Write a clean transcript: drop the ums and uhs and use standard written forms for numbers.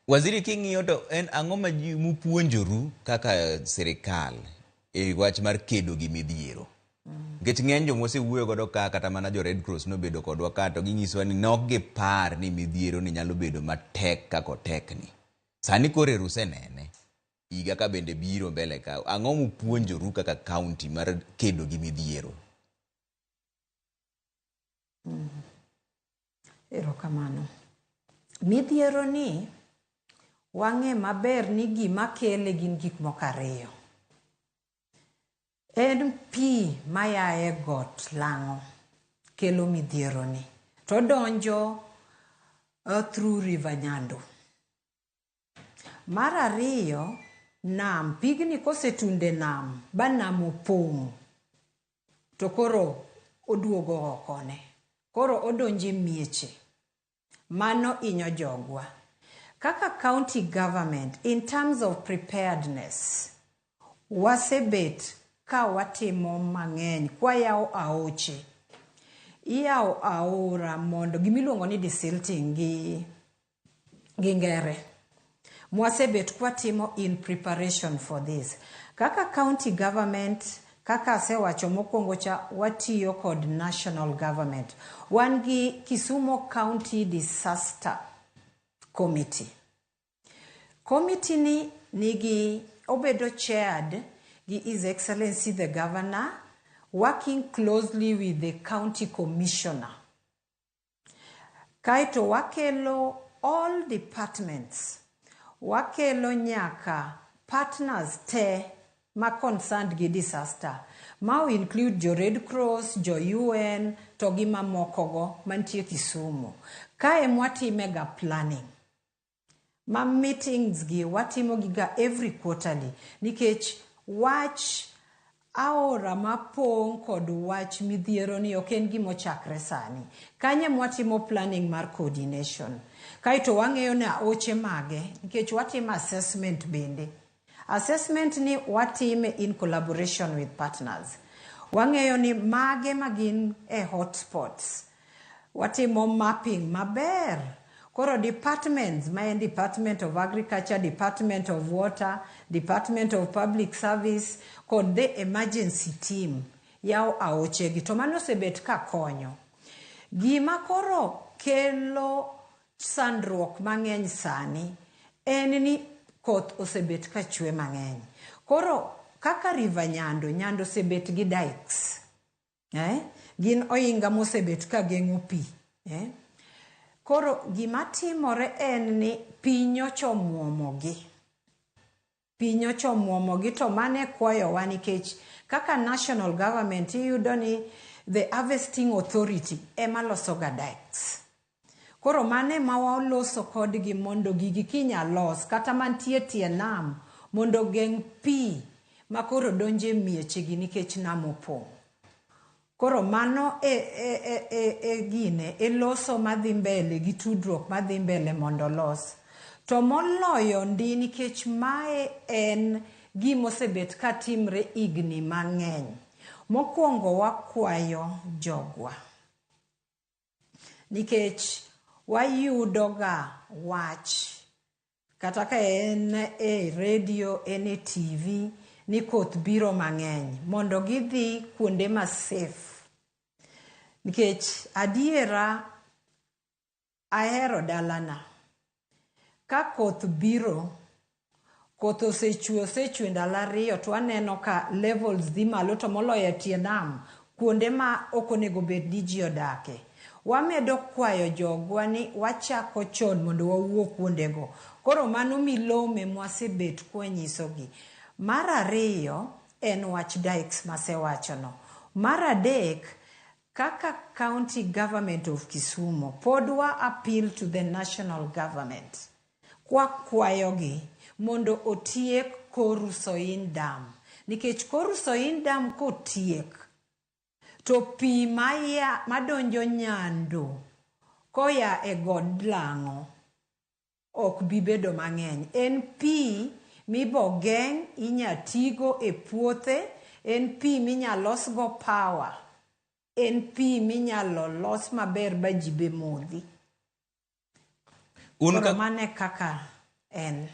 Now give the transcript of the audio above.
Waziri, king'iyo to en ang'o ma ji mupuonjoru kaka sirikal e wach mar kedo gi midhiero? Nikech ng'eny joma wasewuoyo godo ka, kata mana jo Red Cross nobedo kodwa ka, to ginyisowa ni nok gipar ni midhiero ni nyalo bedo matek kaka otekni. Sani koro ero usenene. Higa ka bende biro mbele ka. Ang'o mupuonjoru kaka county mar kedo gi midhiero? Erokamano. Midhiero ni wang'e maber ni gima kele gin gik moko ariyo. En pi maya e got Lang'o kelo midhiero ni. To donjo through River Nyando. Mar ariyo, nam, pigni kosetundo e nam ba nam opong' to koro oduogo oko ne. Koro odonjo e mieche. Mano inyo jogwa. Kaka county government, in terms of preparedness, wasebet ka watimo mang'eny kwayawo aoche. Iyawo aora mondo gimiluongo ni desilting gi ngere. Mwasebet kwatimo in preparation for this. Kaka county government, kaka asewacho mokwongo cha, watiyo kod national government. Wan gi Kisumu County Disaster Committee. Committee ni nigi obedo chaired gi His Excellency the Governor, working closely with the county commissioner. Kaeto wakelo all departments, wakelo nyaka partners te ma concerned gi disaster. Ma include jo Red Cross, jo UN, to gi mamoko go mantie Kisumu. Kae mwatime ga planning. Ma meetings gi watimo gi ga every quarterly nikech wach aora mapong' kod wach midhiero ni ok en gima ochakre sani. Kanyo mwatimo planning mar coordination. Kaeto wang'eyo ni aoche mage nikech watimo assessment bende. Assessment ni watime in collaboration with partners. Wang'eyo ni mage magin e hotspots. Watimo mapping maber. Koro departments, ma en Department of Agriculture, Department of Water, Department of Public Service, kod the emergency team yawo aochegi. To mano osebet ka konyo. Gima koro kelo sandruok mang'eny sani en ni koth osebet ka chwe mang'eny. Koro kaka River Nyando, Nyando osebet gi dikes. Eh? Gin ohinga mosebet ka geng'o pi. Eh? Koro gima timore en ni pi nyocha omuomogi. Pi nyocha omuomogi to mano e kwayowa nikech kaka national government iyudo ni the harvesting authority ema losoga dikes. Koro mano ema waloso kodgi mondo gigi kinya los kata mantie tie nam mondo ogeng' pi ma koro donjo e miechegi nikech nam opong'. Koro mano e gine, e loso madhi mbele gi tudruok madhi mbele mondo olos. To moloyo ndi nikech mae en gimosebet ka timre higni mang'eny. Mokwongo wakwayo jogwa. Nikech wayudo ga wach kata ka en e redio, en e TV ni koth biro mang'eny mondo gidhi kuonde ma safe. Nikech adiera ahero dalana. Ka koth biro, koth osechwe osechwe ndalo ariyo to aneno ka levels dhi malo to moloyo e tie nam kuonde ma ok onego bed ni ji odake. Wamedo kwayo jogwa ni wachako chon mondo wawuo kuondego. Koro mano milome mwasebet kwanyisogi. Mar ariyo en wach dikes masewachono. Mar adek, kaka county government of Kisumu, pod wa appeal to the national government kwakwayogi mondo otiek Koru Soin Dam. Nikech Koru Soin Dam kotiek, to pi maya madonjo Nyando koya e god Lang'o ok bi bedo mang'eny. En pi mibo geng' inya tigo e puothe, en pi minya losgo power, en pi minyalo los maber ba ji be modhi. Un Koro ka, mano e kaka En.